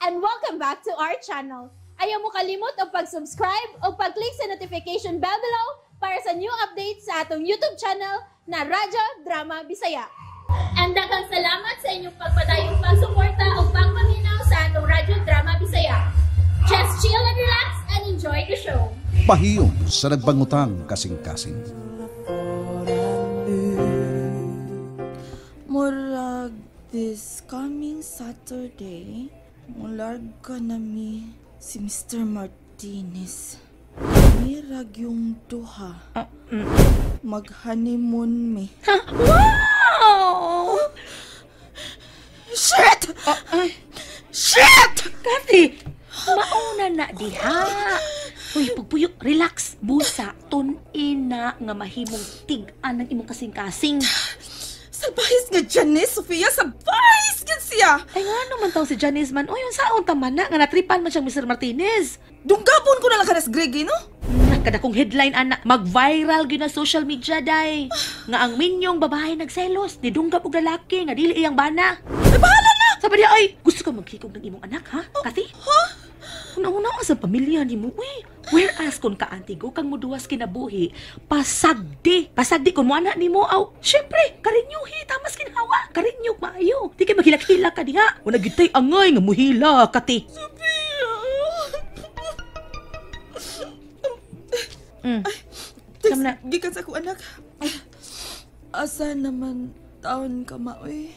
And welcome back to our channel. Ayaw mo kalimot og pag-subscribe o pag-click sa notification bell below para sa new updates sa atong YouTube channel na Radyo Drama Bisaya. And daghang salamat sa inyong pagpadayong pagsuporta o pagpaminaw sa atong Radyo Drama Bisaya. Just chill and relax and enjoy the show. Pahiyom sa nagbangutang kasing-kasing. Murag this coming Saturday, mularga na mi si Mr. Martinez. Mirag yung duha. Mag-honeymoon mi. Wow! Shit! Shit! Kathy, mauna na diha. Uy, pugpuyok, relax. Busa, tun-in na nga mahimong tig-an ng imong kasing-kasing. Salbahis nga Janice, Sofia, salbahis nga siya! Ay nga naman taong si Janice man. Uy, yung saon tama na, nga natripan man siyang Mr. Martinez. Dunggabon ko na lang kanas Greggy, no? Nakada kong headline, anak. Mag-viral gyud na social media, day. Nga ang minyong babae nagselos, nidunggab og lalaki, nga dili iyang bana. Ay, bahala na! Sabi niya, ay, gusto ka magkikog ng imong anak, ha? Kathy? Ha? Una-una ka sa pamilya ni mo, uy. Whereas kung kaantigo kang muduwas kinabuhi, pasagdi. Pasagdi kung muana ni mo, aw, syempre, karinyuhi, tamas kinhawa. Karinyug maayo. Di kay maghilak-hilak ka diha. Wala gitay angay nga muhila, Kathy. Sofia! Mm. Text, Sam na. gikan sa akong anak. Asa naman taon ka maoy?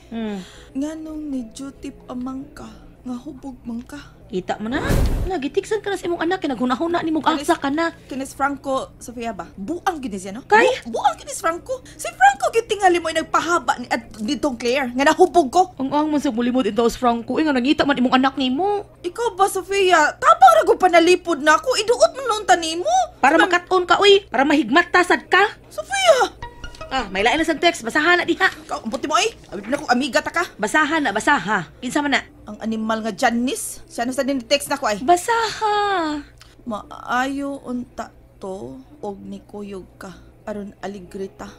Nganong ni duty pamang ka, nga hubog man ka. Kita mo na. Nagitiksan ka na sa imong anak, kay naghuna-huna ni mong asa ka na. Kinis Franco, Sofia ba? Buang gini siya, no? Kay? Buang kinis Franco. Si Franco gyud tingali mo ay nagpahaba ni at nitong Claire nga nahubog ko. Ang man sa mulimod in those Franco, eh, nga nangita man imong anak nimo. Ikaw ba, Sofia? Tabang ra gud panalipod na ako. Iduot man noon tanimo. Para makaton ka, uy. Para mahigmat ta, sad ka. Sofia! Ah, may lain na sa text. Basahan na diha. Ikaw, ang puti mo ay. Abi na kong amiga ta ka. Basahan na, basaha. Kinsa man na? Ang animal nga Janice. Siya na sa din text na ko ay. Basaha. Maayo unta to og nikuyog ka aron aligrita.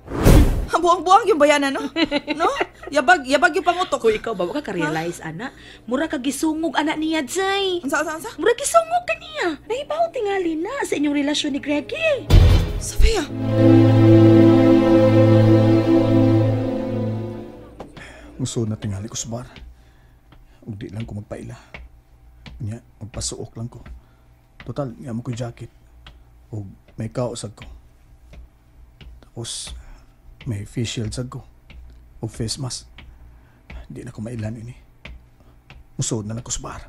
Ang buang-buang yung bayana, no? No? Yabag, yabag yung pangutok. Uy, ikaw ba? Wa ka ka-realize, ana? Mura ka gisungog, ana niya, Jay. Unsa, unsa, unsa? Mura gisungog ka niya. Nahibaw tingali na sa inyong relasyon ni Greggy. Sofia! Musod na tingali ko sa bar. Ug di lang ko magpaila. Nya, magpasuok lang ko. Total, nga mo ko jacket. Ug may kaosag ko. Tapos, may face shield sad ko. Ug face mask. Di na ko mailan ini. Musod na lang ko sa bar.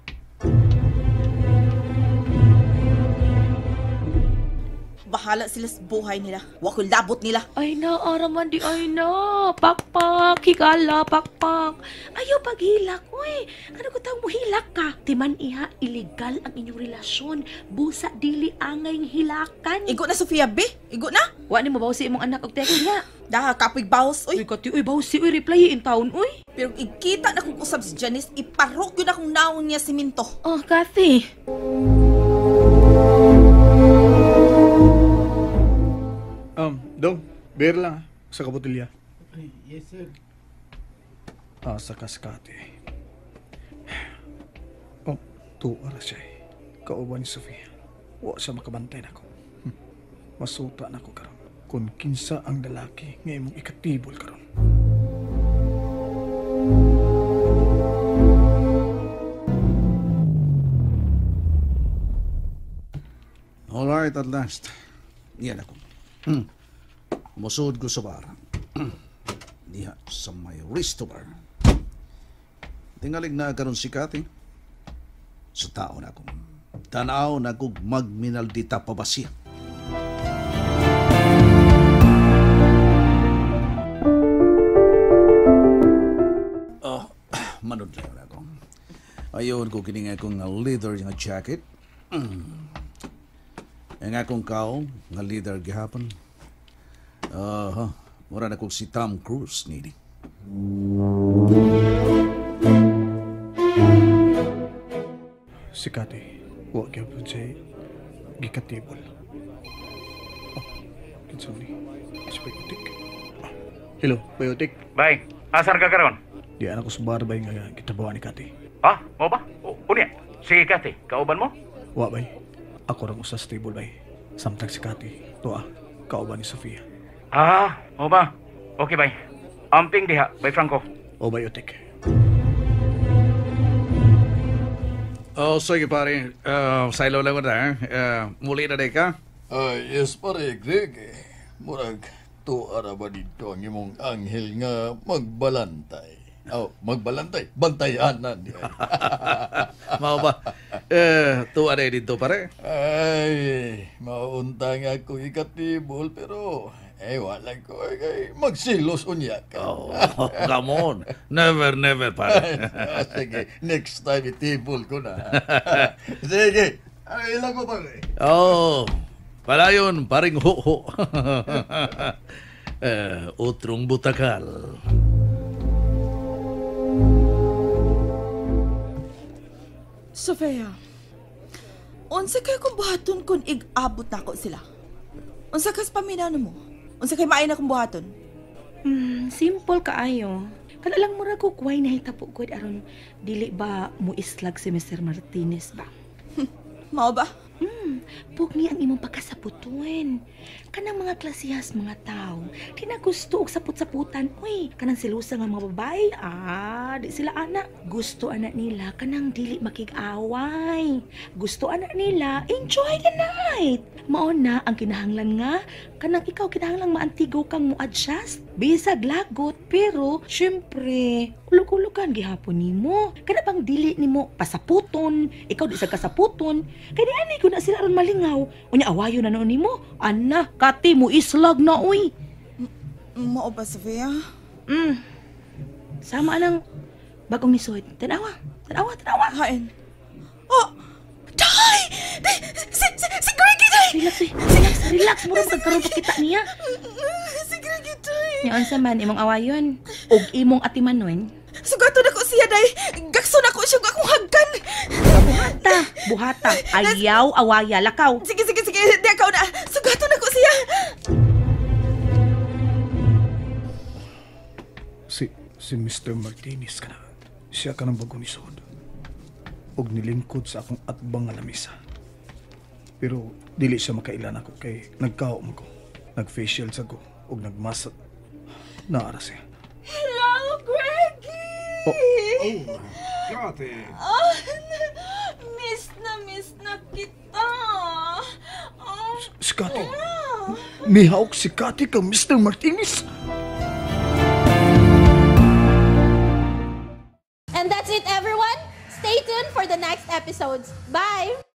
Bahala sila sa buhay nila. Wa ko'y labot nila. Ay na, araman di ay na. Pakpak, higala, pakpak. Ayaw paghilak, uy. Ano ko tawag mo hilak ka? Timan iha, illegal ang inyong relasyon. Busa dili angay hilakan. Igo na, Sofia B. Igo na. Wa ni mo bawsi imong anak og text niya. Daha, kapoy bawas, Uy, uy. Kati, uy, bawsi, uy, reply in town, uy. Pero ikita na kong usab si Janice, iparok yun akong naon niya si Minto. Oh, Kathy. Dong, beer lang sa kabotilya. Yes, sir. Ah, sa kaskate. Oh, tuwa ra siya eh. Kauban ni Sofia. Wa siya makabantay nako. Masuta nako karon. Kung kinsa ang lalaki nga imong ikatibol karon. All right, at last. Yan ako. Musod ko sa bar. Diha sa may resto bar. Tingalig na karon si Kati. Sa tao na ako. Tanaw na kog magminaldita pa ba siya. Oh, manudlay na ako. Ayon ko kini nga akong leather nga jacket. Ang akong kaong nga leather gihapon. Mura na kog si Tom Cruise nini. Si Kati, wa gyapon siya gikatibol. Oh, kinsa ni? Si Bayotik. Ah, hello, Bayotik. Bay, asar ka karon? Di anak ko sa bar bay nga gitabawan ni Kati. Ah, mo ba? Unya. Sige, Kati, kauban mo? Wa bay. Ako rang usa sa table bay. Samtang si Kati, tuwa, kauban ni Sofia. Ah, o ba? Okay, bay. Amping diha, bay Franco. O bay, Utik. Oh, sige pare. Saylo lang ko na. Muli na day ka? Yes pare, Greg. Murag, tuara ba dito ang imong anghel nga magbalantay? Oh, magbalantay. Bantayan na niya. Mao ba? Tuwa na dito pare. Ay, maunta nga ako ikatibol pero wala ko. Ay, magsilos unya ka. Oh, come on. Never, never pare. Sige, next time itibol ko na. Sige, ay ilang ko pare. Oh, palayon, paring ho-ho. Otrong butakal. Sofia, unsa kay kong buhaton kung ig-abot na ako sila? Unsa kas paminaw mo? Unsa kay maay na kong buhaton? Simple kaayo. Kana lang mura ko kuway na hitapo gud aron dili ba mo islag si Mr. Martinez ba? Mao ba? Pugni ang imong pagkasaputon. Kanang mga klasihas mga tao, di na gusto og saput-saputan. Uy, kanang silusa nga mga babae, di sila ana. Gusto ana nila kanang dili makig-away. Gusto ana nila enjoy the night. Mao na ang kinahanglan nga kanang ikaw kinahanglan maantigo kang mo-adjust. Bisag lagot pero syempre ulog-ulogan gihapon nimo. Kana bang dili nimo pasaputon, ikaw di sa kasaputon. Kay di ani ko na sila aron malingaw. Unya awayo na noon nimo. Ana, kati mo islag na uy. Mao ba, Sofia? Sama nang bagong nisod. Tanawa, tanawa, tanawa. Hain. Oh! Day! Day! Si Greggy, day! Relax, uy. Relax, relax. Mura magkaroon pa kita niya. Si Greggy, day! Nya unsa man imong awayon og imong atimanon? Sugaton ako siya, day! Gakson ako siya akong hagkan! Buhata, buhata. Ayaw, awaya, lakaw. Sige, sige, sige. Di akaw na. Sugaton ako siya. Si Mr. Martinez ka na. Siya ka ng bagong nisod. Og nilingkod sa akong atbang nga lamisa. Pero dili siya makailan ako kay nagkao mo ko. Nag-facial sa ko og nagmasat. Naara siya. Hello, Greggy! Oh, Kati. Oh, miss na kita. Oh. Si Kati. Mihawk si Kati kang Mr. Martinez. And that's it, everyone. Stay tuned for the next episodes. Bye!